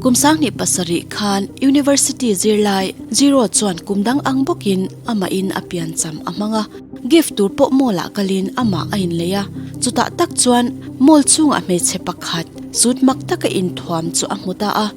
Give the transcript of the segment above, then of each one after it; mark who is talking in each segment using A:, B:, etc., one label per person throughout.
A: Kum 2007 khan University zirlai Zero chuan kum dang ang bawkin amahin a piancham a hmang a, gift tur pawh mall ah kalin amah a inlei a, chutah tak chuan mall chhungah hmeichhe pakhat suit mak taka inthuam chu a hmu ta a.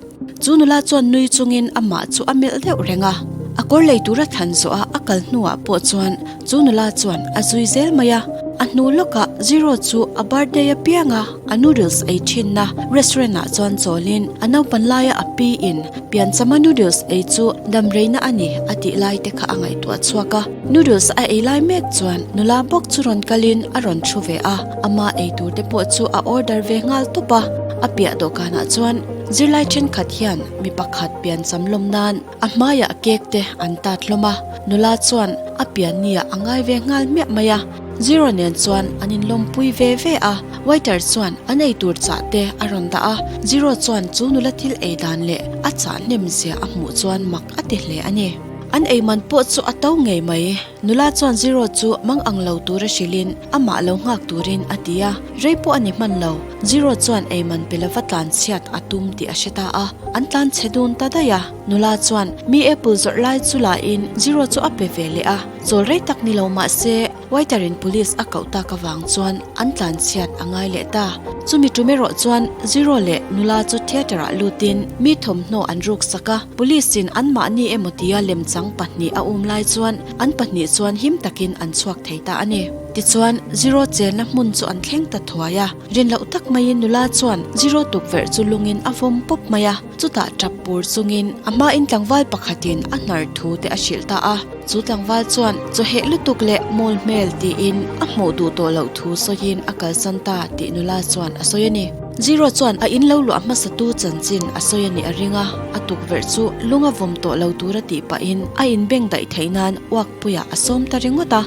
A: Chu nula chuan nui chungin amah chu a melh deuh reng a, a kawr lei tura thlan zawh a a kal hnuah pawh chuan chu nula chuan a zui zel mai a. A hnu lawkah Zero chu a birthday apianga a noodles ei thinna restaurant ah chuan chawlin a naupan laia a pi in pianchama noodles ei chu damreina a ni a tih lai te kha a ngaihtuah chhuak a. Noodles a ei lai mek chuan nula bawk chu rawn kalin a rawn thu ve a, ama ei tur te pawh chu a order ve nghal tawp a. A piah dawhkanah chuan Zirlai thenkhat hian mi pakhat piancham lawm nan a hmaiah cake te an tat hlawm a, nula chuan a pianni ah a ngai ve nghal hmiah mai a, Zero nen chuan an inlawmpui ve ve a, waiter chuan an eitur chah te a rawn dah a, Zero chuan chu nula thil ei dan leh a chah hnem zia a hmuh chuan mak a ti hle a ni. An ei man pawh chu a to ngei mai. Nula chuan Zero chu mang ang lo tura hrilhin amah lo nghak turin a ti a, rei pawh a ni hman lo. Zero chuan ei man pe lova tlan chhiat a tum tih a hre ta a, an tlan chhe dun ta daih a. Nula chuan mi apple zawrh lai chu lahin Zero chu a pe ve leh a, chawl rei tak ni lo mah se waiter in police a koh tak avang chuan an tlan chhiat a ngai leh ta. Chumi tum erawh chuan Zero leh nula chu theatre ah lutin mi thawmhnaw an ruk sak a, police in anmahni emaw tia lemchang pahnih a um lai chuan An pahnih chuan him takin an chhuak thei ta a ni. Tichuan, Zero chenna hmun chu an thleng ta thuai a. Rin loh tak maiin nula chuan Zero tukverh chu lungin a vawm pawp mai a. Chutah tap pur chungin a hmain tlangval pakhatin a hnar thu te a hrilh ta a. Chu tlangval chuan chawheh lutuk leh mawl hmel tiin a hmuh duh tawh loh thu sawiin a kalsan ta tih nula chuan a sawi a ni. Zero chuan a in lo luah hmasatu chanchin a sawi a nih a ring a, a tukverh chu lung a vawm tawh lo tura tih pahin a inbeng daih theih nan uakpuiah a sawm ta ringawt a.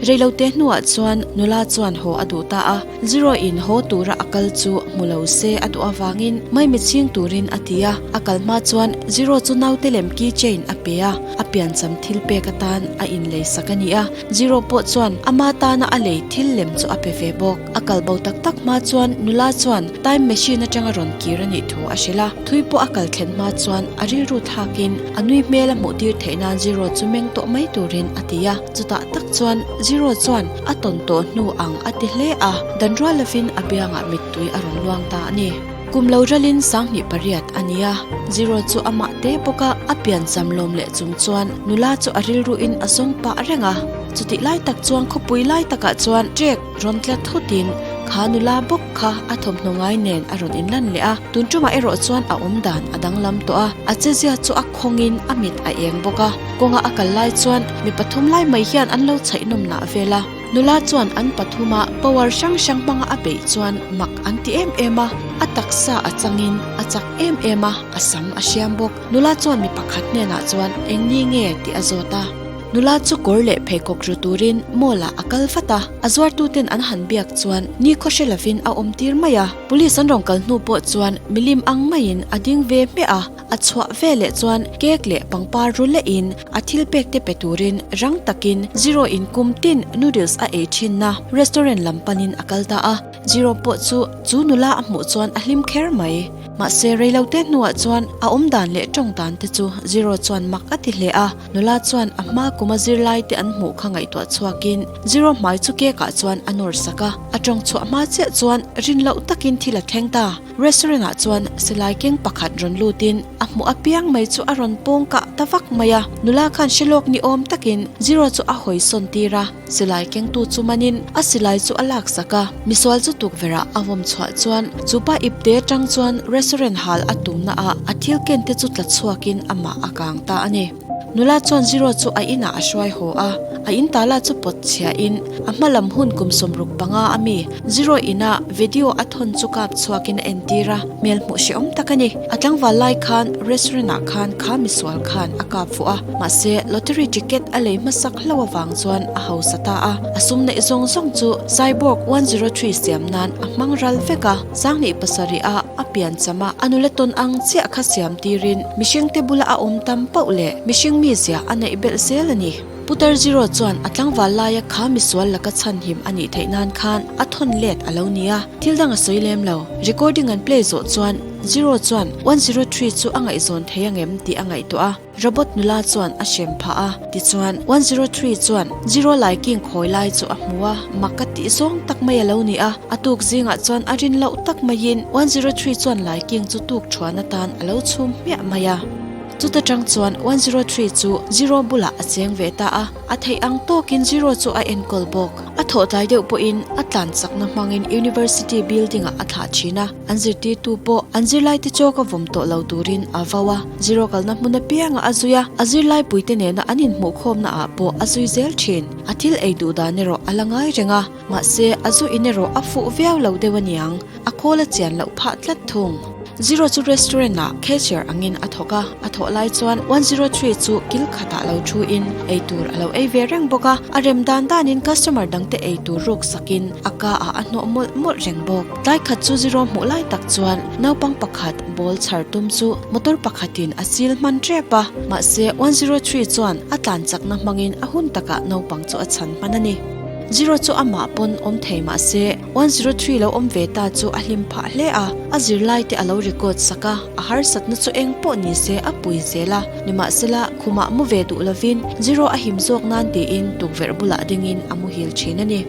A: Reilote hnuah chuan nula chuan haw a duh ta a, Zero in haw tura a kal chu hmu lo se a duh avangin maimi chhing turin a ti a, a kal hma chuan Zero chu naute lem key chain a pe a, a piancham thil pek atan a inlei sak a ni a. Zero pawh chuan ama tana a lei thil lem chu a pe ve bawk. A kal bo tak tak hma chuan nula chuan time machine atanga rawn kir a nih thu a hrilh a. Thui pawh a kal thlen hma chuan a rilru thlakin a nui hmel a hmuh tir theih nan Zero chu meng tawh mai turin a ti a. Chutah tak chuan Zero chuan a tawn tawh hnu ang a ti hle a, dan rual lovin a biangah mittui a rawn luang ta a ni. Kum lo ralin 2008 a ni a, Zero chu amah te bawka a piancham lawm leh chung chuan nula chu a rilruin a zawng pah reng a. Chutih lai tak chuan khawpui lai takah chuan trek rawn tla thutin kha nula bawk kha a thawmhnaw ngai nen a rawn inlan leh a. Tun tumah erawh chuan a awm dan a danglam tawh a, a chezia chu a khawngin a mit a eng bawk a. Kawnga a kal lai chuan mi pathum lai mai hian an lo chhaih nawm nah vel a. Nula chuan an pathuma power hrang hrang hmanga a beih chuan mak an ti em em a, a taksa a changin a chak em em a, a sam a hriam bawk. Nula chuan mi pakhat hnenah chuan eng ni nge tih a zawt a. Nula chu kawr leh pheikhawk ru turin mall ah a kal vat a, a zuartuten an han biak chuan ni khaw hre lovin a awm tir mai a. Police an rawn kal hnu pawh chuan milim ang maiin a ding ve hmiah a. A chhuah ve leh chuan cake leh pangpar ru lehin a thil pek te pe turin rang takin Zero in kum tin noodles a ei thinna restaurant lam panin a kal ta a. Zero pawh chu chu nula a hmuh chuan a hlim kher mai. Mahse reilote hnuah chuan a awmdan leh tawng dan te chu Zero chuan mak a ti hle a. Nula chuan a hma kuma zirlai te an hmuh kha ngaihtuah chhuakin Zero hmai chu cake ah chuan a nawr sak a. A tawng chhuah hma chiah chuan rin loh takin thil a thleng ta. Restaurant ah chuan silai keng pakhat rawn lutin a hmuh apiang mai chu a rawn pawng kah ta vak mai a, nula khan hre lawk ni awm takin Zero chu a hawi sawn tir a, silai kengtu chu manin a silai chu a lak sak a, misual chu tukverh ah a vawm chhuah chuan chupa ipte atang chuan restaurant hal a tumna ah a thil ken te chu tla chhuakin amah a kang ta a ni. Nula chuan Zero chu a inah a hruai haw a, a in tala chu pawt chhiahin a hma lam hun kum 65 a mi Zero ina video a thawn chu kap chhuakin a entir a, hmel hmuh hrehawm tak a ni. A tlangval lai khan restaurant ah khan kha misual khan a kap fuh a, mahse lottery ticket a lei hmasak hlauh avang chuan a hausa ta a, a sum neih zawng zawng chu Cyborg 103 siam nan a hmang ral vek a. 2007 a a piancham a, a nula tawn ang chiah kha siam tirin mihringte bula a awm tam pauh leh mihring mizia a neih belh zel a ni. Putar Zero chuan a tlangval laia kha misual laka chhanhim a nih theih nan khan a thawn let a lo ni a, thil dang a sawi lem lo. Recording an play zawh chuan Zero chuan 103 chu a ngaihzawn thei angem tih a ngaihtuah a. Robot nula chuan a hrem phah a, tichuan 103 chuan Zero laiking khawi lai chu a hmu a, mak ka tih zawng tak mai a lo ni a, a tuk zingah chuan a rin loh tak maiin 103 chuan laiking chu tuk thuan atan a lo chhum hmiah mai a. Chuta tang chuan 103 chu Zero bulah a cheng ve ta a, a theih ang tawkin Zero chu a enkawl bawk. A thawh tlai deuh pawhin a tlan chakna hmangin University building-ah a thlah thin a, an zirtirtu pawh an zirlaite chawk a vawm tawh lo turin a vau a. Zero kalna hmun apiangah a zui a, a zirlaipuite nena an inhmuhkhawmna ah pawh a zui zel thin. A thil ei duh dan erawh a la ngai reng a, mahse a zu in erawh a fuh viau lo deuh aniang. A khawl a chian loh phah tlat thung. Zero chu restaurant ah cashier angin a thawk a, a thawh lai chuan 103 chu kil khatah lo thu in ei tur a lo ei ve reng bawk a, a rem dan dan in customer dangte ei tur ruk sak in a ka ah a hnawh mawlh mawlh reng bawk. Tlai khat chu Zero hmuh lai tak chuan naupang pakhat ball chhar tum chu motor pakhat in a sil hman tep a, mahse 103 chuan a tlan chakna hmangin a hun takah naupang chu a chhan hman a ni. Zero chu amah pawn awm thei mahse 103 lo awm ve ta chu a hlim phah hle a, a zirlai te a lo record sak a, a harsatna chu eng pawh ni se a pui zel a, nimahsela khumah mu ve duh lovin Zero a him zawk nan tiin tukverh bulah dingin a muhil thin a ni.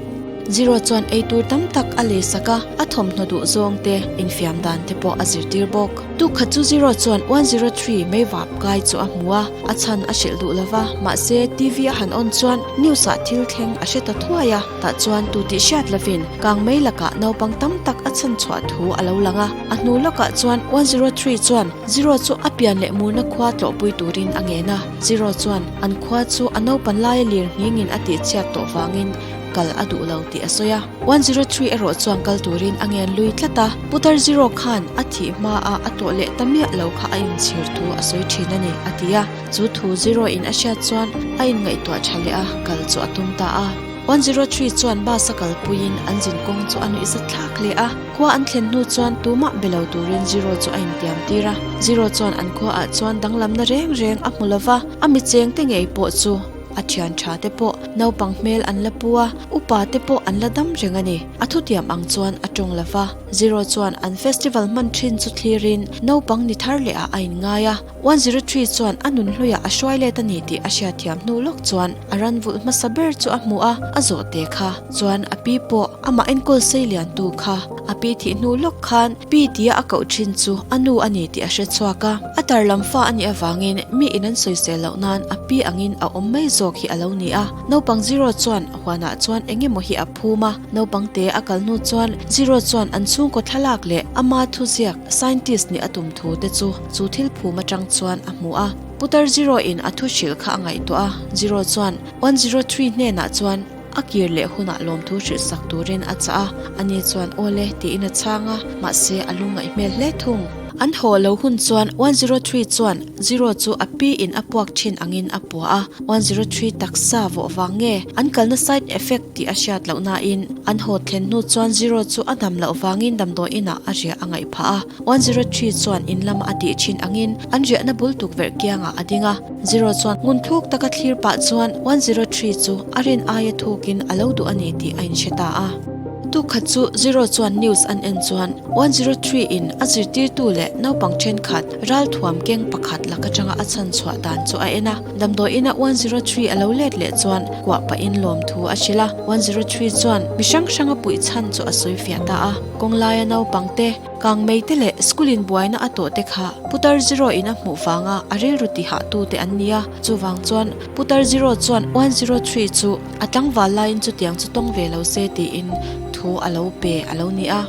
A: Zero chuan eitur tam tak a lei sak a, a thawmhnaw duh zawng te, infiam dan te pawh a zirtir bawk. Tukhat chu Zero chuan 103 mei vap kai chu a hmu a, a chhan a hrilh duh lova, mahse TV a han on chuan news ah thil thleng a hre ta thuai a. Tah chuan tu tih hriat lovin kang mei lakah naupang tam tak a chhan chhuah thu a lo lang a. A hnu lawkah chuan 103 chuan Zero chu a pian leh murna khua tlawhpui turin a ngen a. Zero chuan an khua chu a naupan laia lir nghingin a tihchhiat tawh vangin kal a duh lo tih a sawi a. 103 erawh chuan kal turin a ngen lui tlat a. Putar Zero khan a thih hmaah a tawh leh ta miah lo kha a inchhir thu a sawi thin a ni, a ti a. Chu thu Zero in a hriat chuan a inngaihtuah tha leh a, kal chu a tum ta a. 103 chuan bus a kalpuiin an zin kawng chu a nuihzat thlak hle a. Khua an thlen hnu chuan tumah be lo turin Zero chu a intiam tir a. Zero chuan an khuaah chuan danglamna reng reng a hmu lo va, a micheng te ngei pawh chu a thian tha te pawh naupang hmel an la pu a, upa te pawh an la dam reng a ni. A thutiam ang chuan a tawng lo va. Zero chuan an festival hman thin chu thlirin naupang ni thar leh ah a inngai a. 103 chuan a nun hluiah a hruai let a ni tih a hriatthiam hnu lawk chuan a ran vulh hmasa ber chu a hmu a, a zawh te kha chuan a pi pawh amah enkawl sei liantu kha a pi thih hnu lawk khan pi tia a koh thin chu a nu a ni tih a hre chhuak a. A tar lam fa a nih avangin mi in an sawisel loh nan a pi angin a awm mai zawk hi a lo ni a. Naupang Zero chuan huanah chuan eng emaw hi a phum a, naupang te a kal hnu chuan Zero chuan an chhungkaw thlalak leh ama thuziak scientist nih a tum thu te chu Chu thil phum atang chuan a hmu a. Putar Zero in a thu hrilh kha a ngaihtuah a, Zero chuan 103 hnenah chuan a kir leh hunah lawmthu hrilh sak turin a chah a, ani chuan aw le tiin a chhang a, mahse a lungngaih hmel hle thung. An haw lo hun chuan 103 chuan Zero chu a pi in a puak thin angin a puah a, 103 taksa vawh vang nge an kalna side effect tih a hriat loh nain an haw thlen hnu chuan Zero chu a dam loh vangin damdawi inah a riah a ngaih phah a. 103 chuan in lama a tih thin angin an riahna bul tukverh kiangah a ding a. Zero chuan ngun thluk taka thlir pah chuan 103 chu a rin aia thukin a lo duh a ni tih a inhre ta a. Tukhat chu Zero chuan news an en chuan 103 in a zirtirtu leh naupang thenkhat ralthuam keng pakhat lak atanga a chhan chhuah dan chu a en a. Damdawi ina 103 a lo let leh chuan kuah pahin lawmthu a hrilh a. 103 chuan mi hrang hranga puih chhan chu a sawi fiah ta a. Kawnglaia naupang te Kang mei te leh school in buaina a tawh te kha Putar Zero in a hmuh vanga a rilru ti hah tu te an ni a, chuvang chuan Putar Zero chuan 103 chu a tlangval laiin chutiang chu tawng ve lo se tiin thu a lo pe a lo ni a.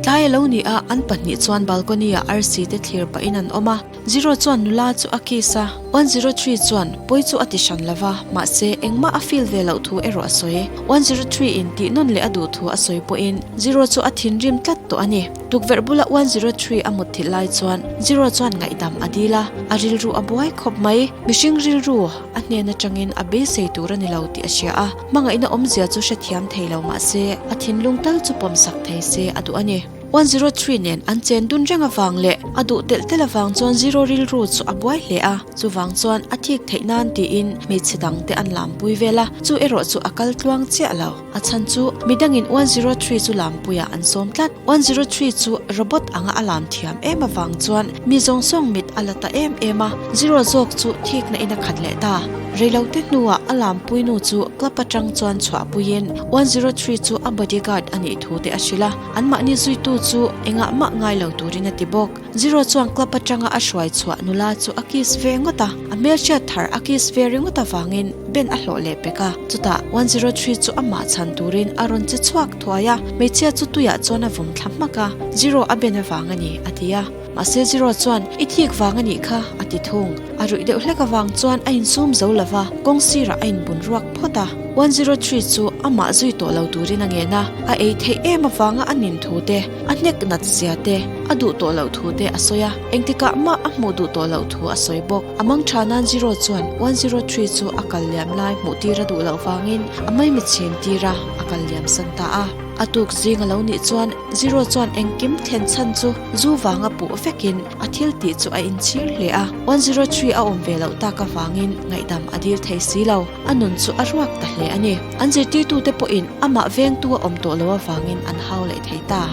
A: Tlai a lo ni a, an pahnih chuan balcony ah arsi te thlir pahin an awm a. Zero chuan nula chu a kiss a, 103 chuan pawi chu a ti hran lo va, mahse engmah a feel ve loh thu erawh a sawi. 103 in tih nawn leh a duh thu a sawi pawhin Zero chu a thinrim tlat tawh a ni. Tukverh bula 103 a mut thilh lai chuan Zero chuan ngaihdam a dil a, a rilru a buai khawp mai. Mihring rilru a hnen atangin a beisei tur a ni lo tih a hria a, hmangaihna awmzia chu hrethiam thei lo mahse a thinlung tal chu pawmsak thei se a duh a ni. 103 nen an chen dun reng avang leh a duh telh telh avang chuan Zero rilru chu a buai hle a, chuvang chuan a thik theih nan tiin hmeichhe dangte an lampui vel a, chu erawh chu a kal tluang chiah lo. A chhan chu midangin 103 chu lampuiah an sawm tlat. 103 chu robot anga a lam thiam em avang chuan mi zawng zawng mit a la ta em em a, Zero zawk chu thikna in a khat leh ta. Reilote hnuah a lampui nu chu club atang chuan chhuahpuiin 103 chu a bodyguard a nih thu te a hrilh a, anmahni zuitu chu engah mah ngai lo turin a ti bawk. Zero chuan club atanga a hruai chhuah nula chu a kiss ve ngawt a, a hmelhriat thar a kiss ve ringawt avangin Ben a hlawh leh pek a, chutah 103 chu amah chhan turin a rawn che chhuak thuai a, hmeichhia chu tuiah chuan a vawm thla hmak a, Zero a Ben avang a ni, a ti a. Mahse Zero chuan, I thik vang a nih kha, a ti thung. A ruih deuh hlek avang chuan a insum zo lo va, kawng sirah a inbun ruak phawt a. 103 chu amah zui tawh lo turin a ngen a, a ei theih em avanga a nin thu te, a hnek nat zia te, a duh tawh loh thu te a sawi a, engtikah mah a hmuh duh tawh loh thu a sawi bawk. A mang tha nan Zero chuan 103 chu a kal liam lai hmuh tir a duh loh vangin a maimi chhin tir a, a kal liam san ta a. A tuk zing a lo nih chuan Zero chuan engkim thlen chhan chu zu vanga puh vekin a thil tih chu a inchhir hle a. 103 a awm ve loh tak avangin ngaihdam a dil thei si lo. A nun chu a ruak ta hle a ni. An zirtirtute pawhin amah vengtu a awm tawh lo avangin an hau leh thei ta.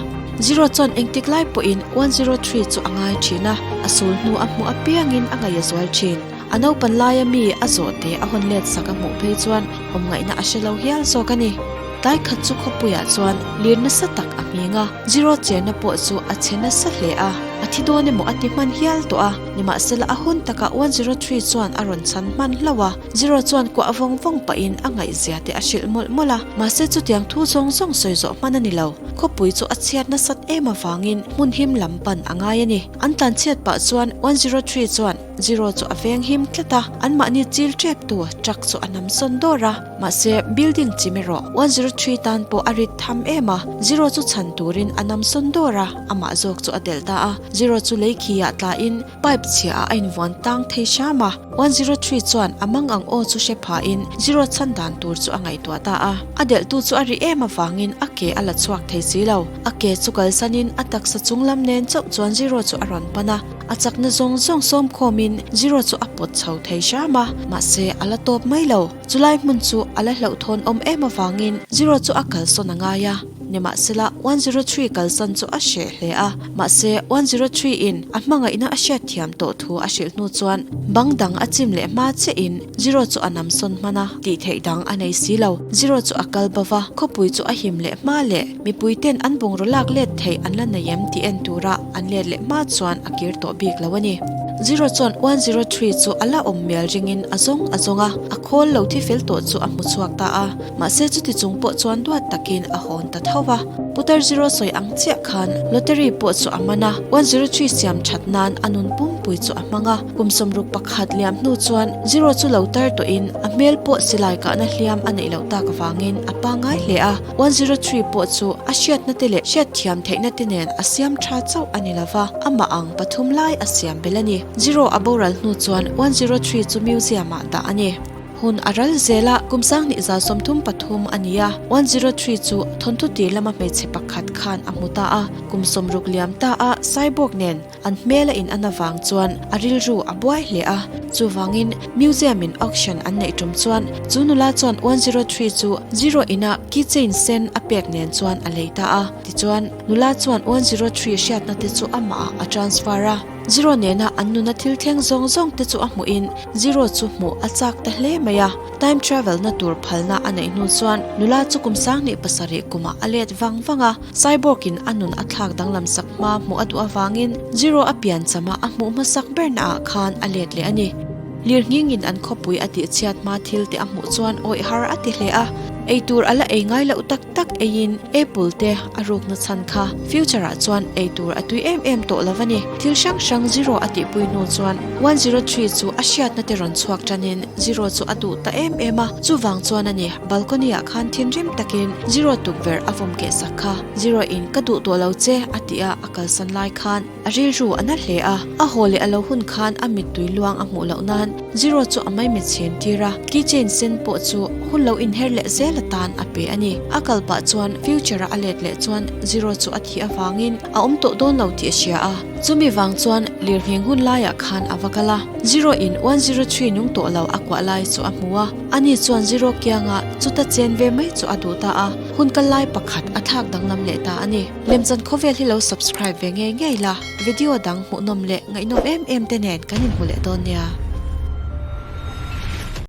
A: Zero chuan engtik lai pawhin 103 chu a ngai thin a, a sul hnu a hmuh apiangin a ngaih a zual thin. A naupan laia mi a zawhte a hawn let sak a hmuh phei chuan awm ngaihna a hre lo hial zawk a ni. Tlai khat chu khawpuiah chuan lir nasa tak a hming a, Zero chenna pawh chu a che nasa hle a, a thi dawn emaw a ti hman hial tawh a, nimahsela a hun takah 103 chuan a rawn chhan hman hlauh a. Zero chuan kuah vawng vawng pahin a ngaihzia te a hrilh mawlh mawlh a, mahse chutiang thu zawng zawng sawi zawh hman a ni lo. Khawpui chu a chhiat nasat em avangin hmun him lam pan a ngai a ni. An tlan chhiat pah chuan 103 chuan Zero chu a veng him tlat a, anmahni chil tep tu truck chu a nam sawn dawr a, mahse building chim erawh 103 tan pawh a rit tham em a, Zero chu chhan turin a nam sawn dawr a, amah zawk chu a delh ta a, Zero chu lei khi ah tla in Pipe chhia ah a invuan tang thei hram a, 103 chuan a mang ang aw chu hre phahin zero chhan dan tur chu a ngaihtuah ta a. A delhtu chu a ri em avangin a ke a la chhuak thei si lo. A ke chu kalsanin a taksa chung lam nen chauh chuan zero chu a rawn pan a, a chakna zawng zawng sawm khawmin zero chu a pawt chho thei hram a, mahse a la tawp mai lo. Chulai hmun chu a la hlauhthawn awm em avangin zero chu a kalsawn a ngai a. Nimahsela, 103 kalsan chu a hreh hle a, mahse 103 in a hmangaihna a hriatthiam tawh thu a hrilh hnu chuan bang dang a chim leh hma chiahin Zero chu a nam sawn hman a, tih theih dang a nei si lo. Zero chu a kal bo va, khawpui chu a him leh hma leh mipui ten an bungraw lak let theih an la nei em tih en tura an let leh hma chuan a kir tawh bik lo a ni. Zero chuan 103 chu a la awm mial ringin a zawng a zawng a, a khawl lo thi fel tawh chu a hmu chhuak ta a. Mahse chuti chung pawh chuan duat takin a hawn ta tho va. Putar zero sawi ang chiah khan lottery pawh chu a man a, 103 siam that nan a nun pumpui chu a hmang a. Kum 61 liam hnu chuan zero chu lo tar tawhin a hmel pawh silai kahna hliam a neih loh tak avangin a pangngai hle a. 103 pawh chu a hriatna te leh hriatthiam theihna te nen a siam tha chauh a ni lova, amah ang pathum lai a siam belh a ni. Zero a boral hnu chuan 103 chu museum ah dah a ni. Hun a ral zel a, kum 2333 a ni a, 103 chu thawnthu tir lama hmeichhe pakhat khan a hmu ta a, kum 60 liam ta a cyborg nen an hmel a in an avang chuan a rilru a buai hle a, chuvangin museum in auction an neih tum chuan chu nula chuan 103 chu zero ina keychain sen a pek nen chuan a lei ta a, tichuan nula chuan 103 hriatna te chu amah ah a transfer a. Zero nena an nuna thil thleng zawng zawng te chu a hmuhin Zero chu hmuh a chak ta hle mai a. Time travel na tur phalna a neih hnu chuan nula chu kum 27 kumah a let vang vang a. Cyborg in a nun a thlak danglam sak hma hmuh a duh avangin Zero a pian chama a hmuh hmasak berna ah khan a let leh a ni. Lirnghingin an khawpui a tihchhiat hma thil te a hmuh chuan awih har a ti hle a. Eitur a la ei ngai loh tak tak eiin apple te a rukna chhan kha future ah chuan eitur a tui em em tawh lo a ni. Thil hrang hrang zero a tihpui hnu chuan 103 chu a hriatna te rawn chhuak tanin zero chu a duh ta em em a, chuvang chuan a ni balcony ah khan thinrim takin zero tukverh a vawm keh sak kha. Zero in ka duh tawh lo che a tih a a kalsan lai khan a rilru a na hle a, a haw leh a lo hun khan a mittui luang a hmuh loh nan. Zero chu a maimit chhin tir a, keychain sen pawh chu hun lo inher leh zel atan a pe a ni. A kal pah chuan future a a let leh chuan Zero chu a thih avangin a awm tawh dawn lo tih a hria a. Chumi vang chuan lirnghing hun laiah khan a va kal a, Zero in 103 nung tawh lo a kuah lai chu a hmu a, ani chuan Zero kianga chuta chen ve mai chu a duh ta a, hun kal lai pakhat a thlak danglam leh ta a ni. Lemchan khawvel hi lo subscribe ve ngei ngei la, video dang hmuhnawm leh ngaihnawm em em te nen kan inhmu leh dawn nia.